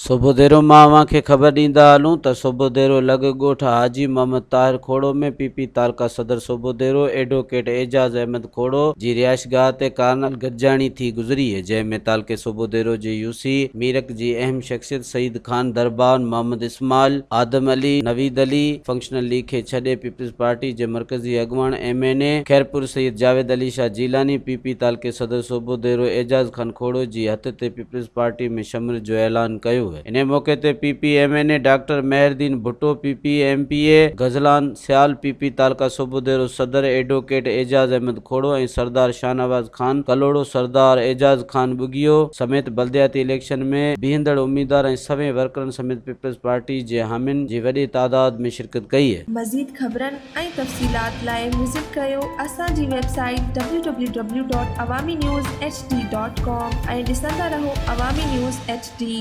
سوڀوديرو مان اوهان کي خبر ڏيندا هلون ته سوڀوديرو لڳ ڳوٺ حاجي محمد طاهر کوڙو ۾ پي پي تعلقه صدر سوڀوديرو ايڊووڪيٽ اعجاز احمد کوڙو جي رهائشگاهه تي ڪارنل گڏجاڻي ٿي گذري جنهن ۾ تعلقي سوڀوديرو جي يوسي ميرڪ جي اهم شخصيت سعيد خان دربان، محمد اسماعيل، آدم علي، نويد علي، فنڪشنل ليگ کي ڇڏي پيپلز پارٽي جي مرڪزي اڳواڻ M N A Khairpur Syed Javed Ali Shah Jilani, P P تعلقي صدر سوڀوديرو اعجاز خان کوڙو جي هٿ تي پيپلز پارٽي ۾ شمر جو اعلان ڪيو. انهي موقعي تي P P M N A doctor Mehruddin Bhutto, P P M P A Ghazlan Sial, P P تعلقه سوڀوديرو صدر ايڊووڪيٽ اعجاز احمد کوڙو ۽ سردار شاهنواز خان ڪلهوڙو، سردار اعجاز خان ٻگهيو سميت بلدياتي اليڪشن ۾ بيهندڙ اميدوار ۽ سوين ورڪرن سميت پيپلز پارٽي جي حامين جي وڏي تعداد ۾ شرڪت ڪئي. مزيد خبرن ۽ تفصيلات لاء وزٽ ڪريو اسان جي website W W W dot Awami news H D dot com ۽ ڏسندا رهو عوامي نيوز ايڇ ڊي.